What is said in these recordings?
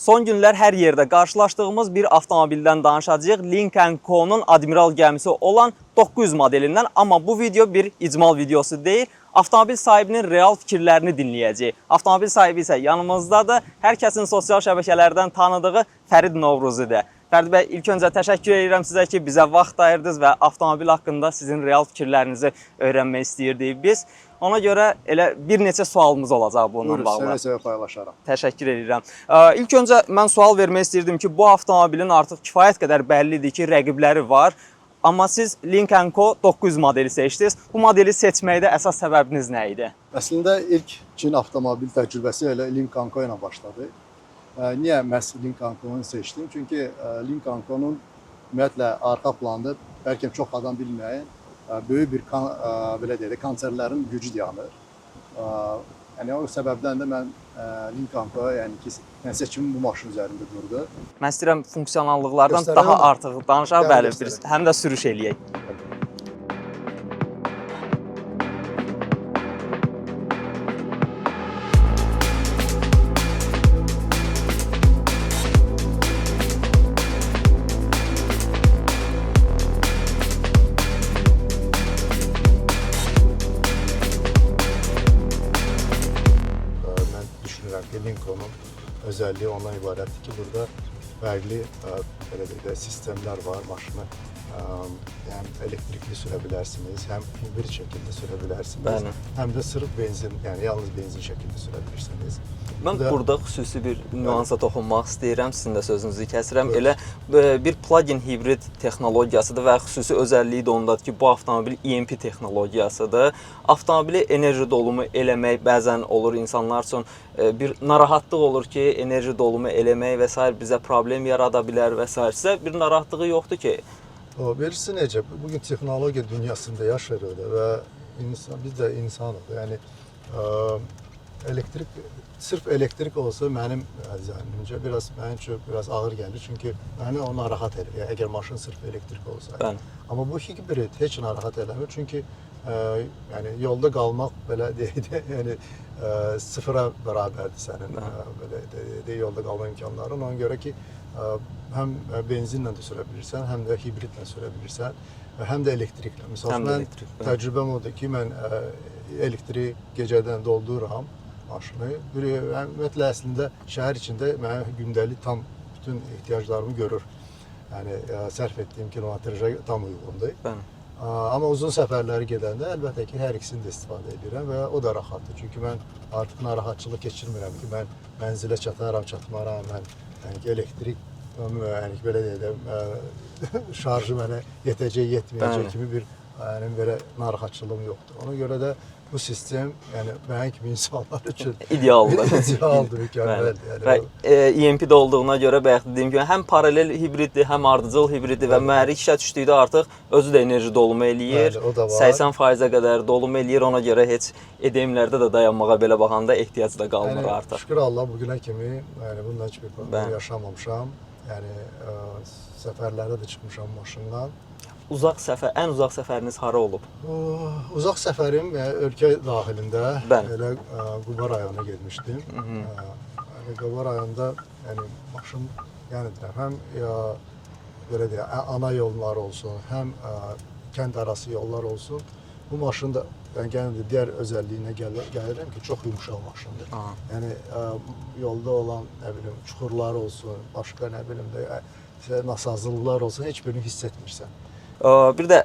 Son günlər hər yerdə qarşılaşdığımız bir avtomobildən danışacağıq. Lynk & Co-nun Admiral gəmisi olan 900 modelindən, amma bu video bir icmal videosu deyil. Avtomobil sahibinin real fikirlərini dinləyəcəyik. Avtomobil sahibi isə yanımızdadır. Hər kəsin sosial şəbəkələrdən tanıdığı Fərid Novruzidir. Fərid bəy, ilk öncə təşəkkür edirəm sizə ki, bizə vaxt ayırdınız və avtomobil haqqında sizin real fikirlərinizi öyrənmək istəyirdik biz. Ona görə elə bir neçə sualımız olacaq bununla Buyurun, bağlı. seve-seve paylaşaram. Təşəkkür edirəm. İlk öncə mən sual vermək istəyirdim ki, bu avtomobilin artıq kifayət qədər bəllidir ki, rəqibləri var. Amma siz Lynk & Co 900 modeli seçdiniz. Bu modeli seçməkdə əsas səbəbiniz nə idi? Əslində ilk Çin avtomobil təcrübəsi elə Lynk & Co ilə başladı. Niyə məhz Lynk & Co-nu seçdim? Çünki Lynk & Co-nun ümumiyyətlə arxa planda bəlkə çox adam bilməyən böyük bir belə deyək də konserlərin gücü dayanır. Yəni o səbəbdən də mən Lynk & Co, yəni ki, yəni seçimim bu maşın üzərində durdu. Mən istəyirəm funksionallıqlardan Göstərək daha mi? artıq danışaq, Gəl bəli, bir, göstərək. həm də sürüş eləyək. Mən düşünürəm ki, Lincoln-un özəlliyi ondan ibarətdir ki, burada fərqli belə deyək də sistemlər var. Maşını həm elektrikli sürə bilərsiniz, həm hibrid şəkildə sürə bilərsiniz, Bəli. həm də sırf benzin, yəni yalnız benzin şəkildə sürə bilirsiniz. Mən Bu da- burada xüsusi bir nüansa toxunmaq istəyirəm, sizin də sözünüzü kəsirəm. Buyurun. Elə bir plug-in hibrid texnologiyasıdır və xüsusi özəlliyi də ondadır ki, bu avtomobil EMP texnologiyasıdır. Avtomobili enerji dolumu eləmək bəzən olur insanlar üçün bir narahatlıq olur ki, enerji dolumu eləmək və sair bizə problem yarada bilər və sair. Sizə bir narahatlığı yoxdur ki? O bilirsin necə, bugün texnologiya dünyasında yaşayırıq da və insan, biz də insanıq. Yəni elektrik sırf elektrik olsa mənim zənnimcə biraz mənim üçün biraz ağır gəlir. Çünki məni o narahat edir. Yəni əgər maşın sırf elektrik olsa. Bəli. Amma bu hibrid heç narahat eləmir. Çünki yəni yolda qalmaq belə deyək də, yəni sıfıra bərabərdir sənin belə deyək də, yolda qalma imkanların. Ona görə ki həm benzinlə də sürə bilirsən, həm də hibridlə sürə bilirsən və həm də elektriklə. Məsəl Həm üçün də mən elektrik, bəli. təcrübəm odur ki, mən elektriği gecədən doldururam maşını. Bir ümumiyyətlə əslində şəhər içində mənim gündəlik tam bütün ehtiyaclarımı görür. Yəni sərf etdiyim kilometraja tam uyğundur. Bəli. Amma uzun səfərləri gedəndə əlbəttə ki, hər ikisini də istifadə edirəm və o da rahatdır. Çünki mən artıq narahatçılıq keçirmirəm ki, mən mənzilə çataram, çatmaram, mən yəni ki, elektrik yəni ki, belə deyək də, şarjı mənə yetəcək, yetməyəcək Bəli. kimi bir yəni belə narahatçılığım yoxdur. Ona görə də bu sistem yəni mənim kimi insanlar üçün İdealdır. idealdır, mükəmməldir. Yəni Və EMP-də olduğuna görə bayaq dediyim kimi həm paralel hibriddir, həm ardıcıl hibriddir və mühərrik işə düşdükdə artıq özü də enerji dolumu eləyir. Bəli, o da var. 80%-ə qədər dolumu eləyir. Ona görə heç EDM-lərdə də dayanmağa belə baxanda ehtiyac da qalmır Yəni, artıq. Şükür Allah bugünə kimi yəni bundan heç bir problem Bəli. yaşamamışam. Yəni səfərlərə də çıxmışam maşınla. Uzaq səfər, ən uzaq səfəriniz hara olub? Uzaq səfərim ölkə daxilində Bəli. elə Quba rayonuna getmişdim. Yəni Quba rayonunda yəni maşın yəni deyirəm, həm belə deyək, ana yollar olsun, həm kənd arası yollar olsun. Bu maşın da yəni yenə də digər özəlliyinə gəlirəm ki, çox yumşaq maşındır. Aha. Yəni yolda olan nə bilim çuxurlar olsun, başqa nə bilim də nasazlıqlar olsun, heç birini hiss etmirsən. Bir də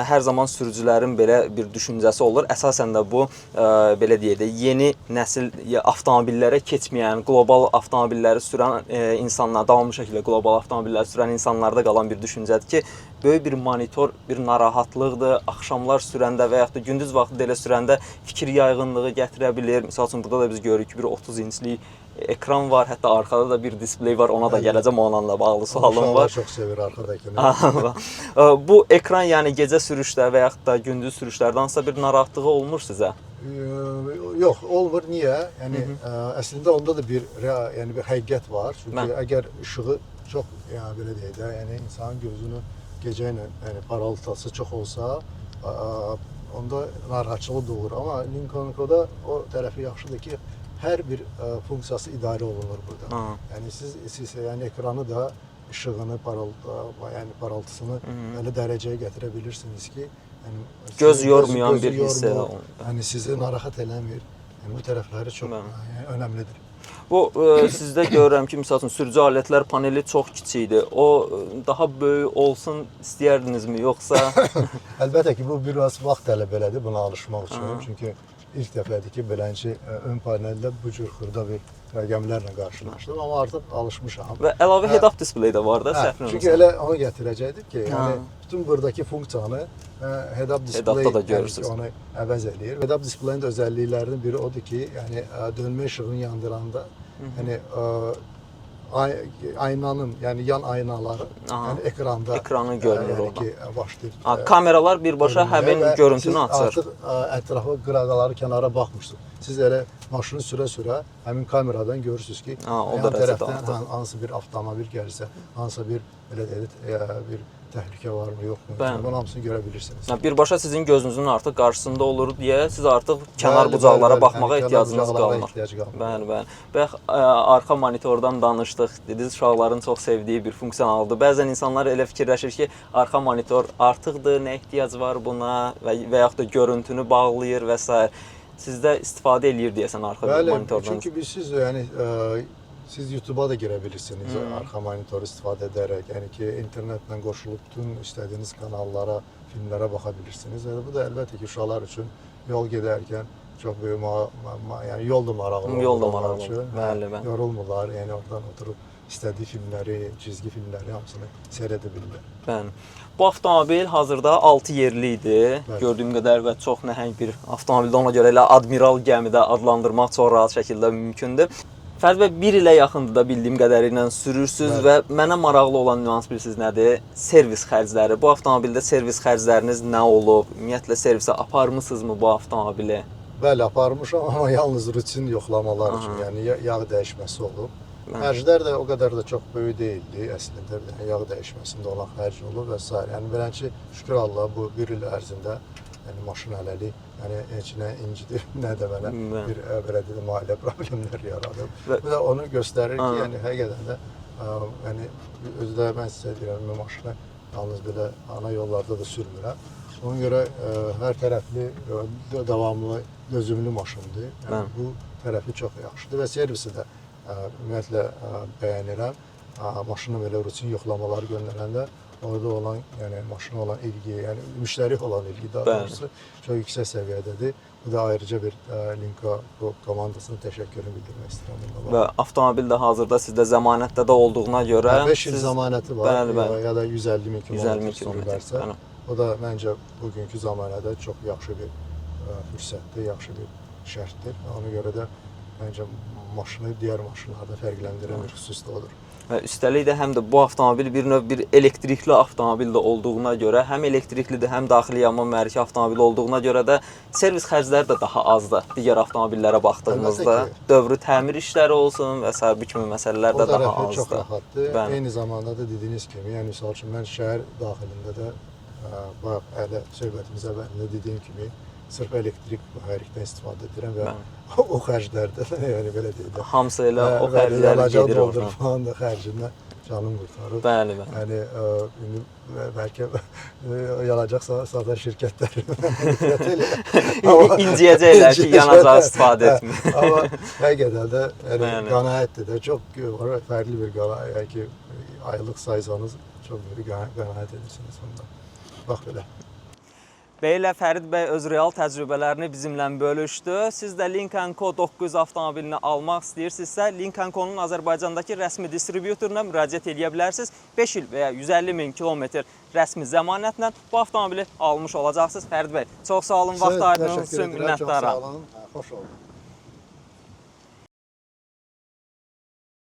hər zaman sürücülərin belə bir düşüncəsi olur. Əsasən də bu belə deyək də yeni nəsil avtomobillərə keçməyən, qlobal avtomobilləri sürən insanlar, davamlı şəkildə qlobal avtomobilləri sürən insanlarda qalan bir düşüncədir ki, böyük bir monitor bir narahatlıqdır. Axşamlar sürəndə və yaxud da gündüz vaxtı da elə sürəndə fikir yayğınlığı gətirə bilir. Məsəl üçün burada da biz görürük ki, bir 30 inçlik ekran var, hətta arxada da bir displey var. Ona da gələcəm, onunla da bağlı sualım Uşaqlar var. çox sevir arxadakını. Bu ekran yəni gecə sürüşdə və yaxud da gündüz sürüşlərdə hansısa bir narahatlığı olmur sizə? Yox, olmur. Niyə? Yəni əslində onda da bir yəni bir həqiqət var. Çünki Bəli. əgər işığı çox, yəni belə deyək də, yəni insanın gözünü gecə ilə yəni parıltısı çox olsa, onda narahatçılıq doğurur. Amma Lincoln Co-da o tərəfi yaxşıdır ki, Hər bir funksiyası idarə olunur burada. Ha. Yəni siz yəni ekranı da işığını, yəni parıltısını elə dərəcəyə gətirə bilirsiniz ki, yəni Göz sizin yormayan gözü bir hissə yormur, olunur. Yəni sizi narahat eləmir. Yəni bu tərəfləri çox yəni, önəmlidir. Bu sizdə görürəm ki, məsəl üçün sürücü alətlər paneli çox kiçikdir. O daha böyük olsun istəyərdinizmi yoxsa? Əlbəttə ki, bu biraz vaxt tələb elədi buna alışmaq üçün. Çünki ilk dəfədir ki, beləncə ön paneldə bu cür xırda bir rəqəmlərlə qarşılaşdım, amma artıq alışmışam. Və əlavə head-up display də var da, Hə, səhv çünki eləmirəmsə. elə onu gətirəcəkdim ki, yəni Ha. bütün buradakı funksiyanı head-up display Head-up'da da yəni ki, görürsüz. onu əvəz eləyir. Head-up display-in də özəlliklərinin biri odur ki, yəni dönmə işığını yandıranda, yəni aynanın, yəni yan aynaları, yəni ekranda Ekranı görünür yəni orada. ki, başlayır. Ha, kameralar birbaşa görünməyə həmin və görüntünü siz açır. artıq ətrafa, qıraqları, kənara baxmırsınız. Siz elə maşını sürə-sürə həmin kameradan görürsünüz ki, Ha, o yan dərəcədə tərəfdən artıq. hansı bir avtomobil gəlirsə, hansısa bir belə deyək, bir təhlükə varmı, yoxmu? Bəli. Bunun hamısını görə bilirsiniz. Yəni birbaşa sizin gözünüzün artıq qarşısında olur deyə siz artıq kənar Bəli, bucaqlara bəli, bəli. baxmağa Yəni, kənar ehtiyacınız bucaqlara qalmır. ehtiyac qalmır. Bəli, bəli. Bayaq arxa monitordan danışdıq. Dediniz uşaqların çox sevdiyi bir funksionaldır. Bəzən insanlar elə fikirləşir ki, arxa monitor artıqdır, nə ehtiyac var buna və yaxud da görüntünü bağlayır və s. Sizdə istifadə eləyir deyəsən arxa Bəli, monitordan. çünki bilirsiniz, yəni siz YouTube-a da girə bilirsiniz arxa monitoru istifadə edərək, yəni ki, internetlə qoşulub bütün istədiyiniz kanallara, filmlərə baxa bilirsiniz. Yəni bu da əlbəttə ki, uşaqlar üçün yol gedərkən çox böyük yəni yol da maraqlı olur Yol da onlar maraqlı üçün. olur. Bəli, bəli. Yorulmurlar, yəni oradan oturub istədiyi filmləri, cizgi filmləri hamısını seyr edə bilirlər. Bəli. Bu avtomobil hazırda 6 yerli idi. Bəli. Gördüyüm qədər və çox nəhəng bir avtomobildir. Ona görə elə Admiral gəmidə adlandırmaq çox rahat şəkildə mümkündür. Fərid bəy, bir ilə yaxındır da bildiyim qədərilə sürürsüz Bəli. və mənə maraqlı olan nüans bilirsiniz nədir? Servis xərcləri. Bu avtomobildə servis xərcləriniz nə olub? Ümumiyyətlə servisə aparmısınızmı bu avtomobili? Bəli, aparmışam, amma yalnız rutin yoxlamalar üçün, yəni yağ dəyişməsi olub. Xərclər də o qədər də çox böyük deyildi əslində. Yəni yağ dəyişməsində olan xərc olub və sair. Yəni beləncə şükür Allaha bu bir il ərzində yəni maşın hələlik yəni heç nə incidir, nə də mənə bir belə dedim maliyyə problemlər yaradıb. Bu da onu göstərir ki, yəni həqiqətən də yəni özü də mən sizə deyirəm, mən maşını yalnız belə ana yollarda da sürmürəm. Ona görə hər tərəfli, davamlı, dözümlü maşındır. Yəni bu tərəfi çox yaxşıdır və servisi də ümumiyyətlə bəyənirəm. Maşını belə rutin yoxlamalar göndərəndə orada olan, yəni maşına olan ilgi, yəni müştəri olan ilgi daha doğrusu çox yüksək səviyyədədir. Bu da ayrıca bir Linka komandasına təşəkkürümü bildirmək istəyirəm bununla bağlı. Və avtomobil də hazırda sizdə zəmanətdə də olduğuna görə 5 il zəmanəti var, Bəli, bəli. ya da 150 min 150 min kilometr kilometr. sürülərsə, Bəli. o da məncə bugünkü zamanədə çox yaxşı bir fürsətdir, yaxşı bir şərtdir. Ona görə də məncə maşını digər maşınlardan fərqləndirən bir xüsus da odur. Və üstəlik də həm də bu avtomobil bir növ bir elektrikli avtomobil də olduğuna görə, həm elektriklidir, həm daxili yanma mühərriki avtomobili olduğuna görə də servis xərcləri də daha azdır digər avtomobillərə baxdığımızda. Dövrü təmir işləri olsun və sair bu kimi məsələlər O də daha tərəfi çox azdır. rahatdır. Bəli. Eyni zamanda da dediyiniz kimi, yəni misal üçün mən şəhər daxilində də bayaq hələ söhbətimiz əvvəlində dediyim kimi sırf elektrik mühərrikdən istifadə edirəm və o xərclərdə də, yəni belə deyək də. Hamısı elə o Bəli, xərcləri yanacaq gedir oradan. doldurmağın da xərcindən canım qurtarır. Bəli, bəli. Yəni indi bəlkə yanacaq satan şirkətlər nifrət eləyir. İnciyəcəklər ki, yanacaq istifadə etmir. Amma həqiqətən də yəni qənaətdir də, çox fərqli bir qənaət, yəni ki, aylıq saysanız çox böyük qənaət edirsiniz bundan. Bax belə. Belə Fərid bəy öz real təcrübələrini bizimlə bölüşdü. Siz də Lynk & Co 900 avtomobilini almaq istəyirsinizsə, Lynk & Co-nun Azərbaycandakı rəsmi distribyutoruna müraciət edə bilərsiniz. 5 il və ya 150 min kilometr rəsmi zəmanətlə bu avtomobili almış olacaqsınız. Fərid bəy, çox sağ olun vaxt ayırdığınız üçün, Təşəkkür edirəm, çox minnətdaram. sağ olun. Xoş olun.